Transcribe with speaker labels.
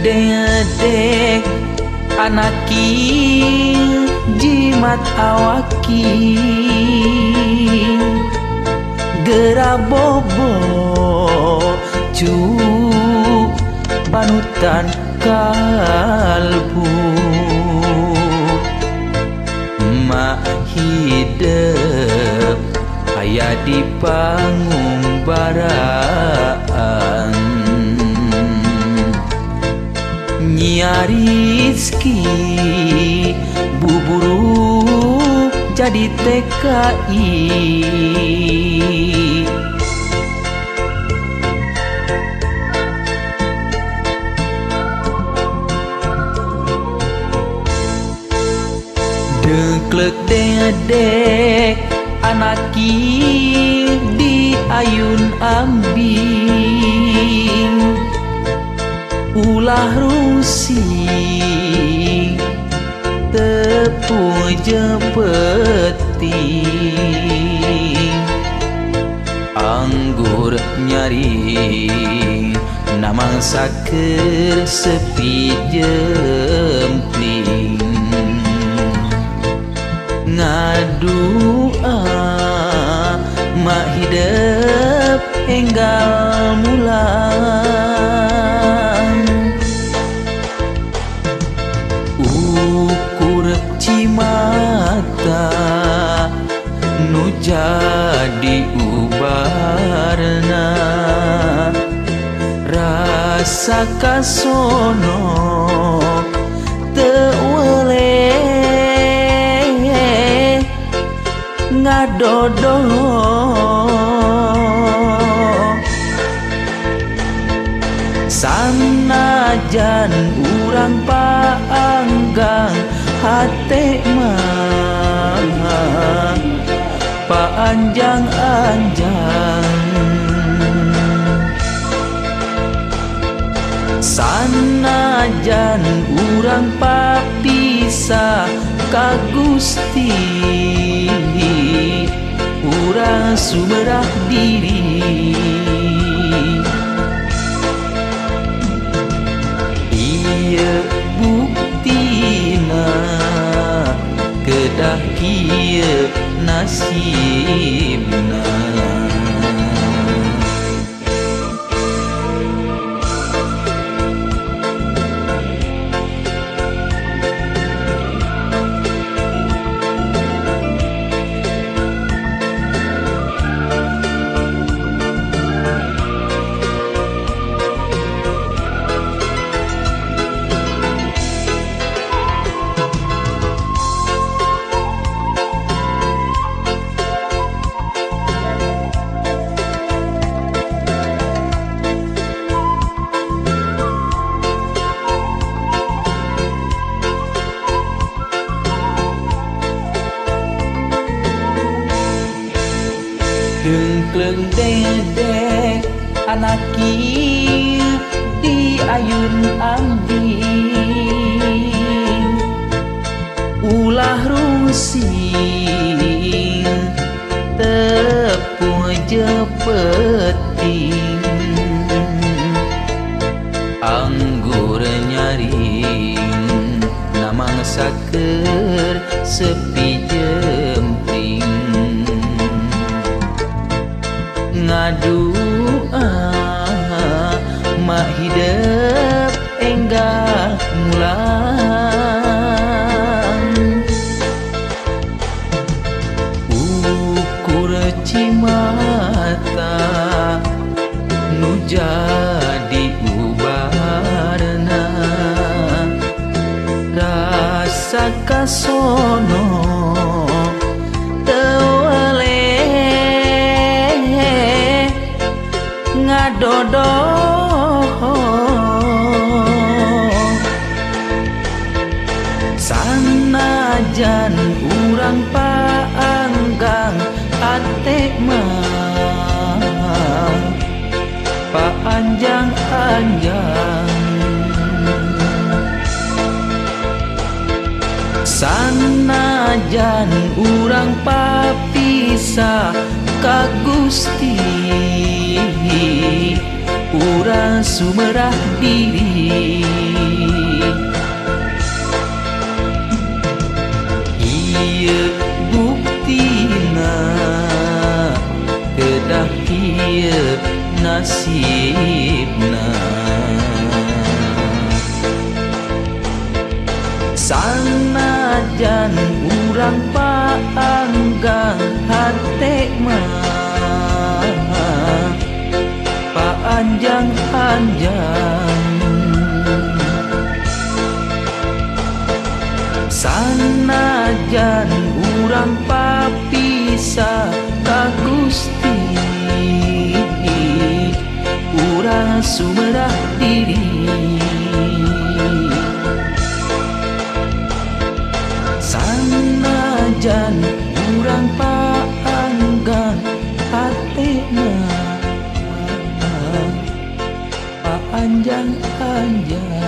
Speaker 1: Dedek anaki jimat awaki gera bobo cu panutan kalbu mak hidup aya di pangumbaraan nyarizki buburu jadi TKI. Dengklek dedek anaki di ayun ambing ulah rusing tepung jepeting anggur nyaring namangsa keur sepi jempling ngadua mak hidup enggal mulang ukur cimata nu jadi ubarna rasa kasono teu weleh ngadodo sanajan urang paanggang hate mah paanjang-anjang sanajan urang papisah ka Gusti urang sumerah diri. Ieu buktina kedah kieu nasibna. Dengkleng dedek anaki di ayun ambing ulah rusing tepung jepeting anggur nyaring namangsa keur sepi jempling ngadua mak hidup enggal mulang ukur cimata nu jadi ubarna rasa kasono teu weleh ngadodo sanajan urang paanggang ate mah paanjang-anjang sanajan urang papisah ka Gusti urang sumerah diri. Ieu buktina kedah kieu nasibna. Sanajan urang paanggang hate mah paanjang-anjang. Sanajan urang papisah ka Gusti, urang sumerah diri. Sanajan urang paanggang hatena paanjang-anjang.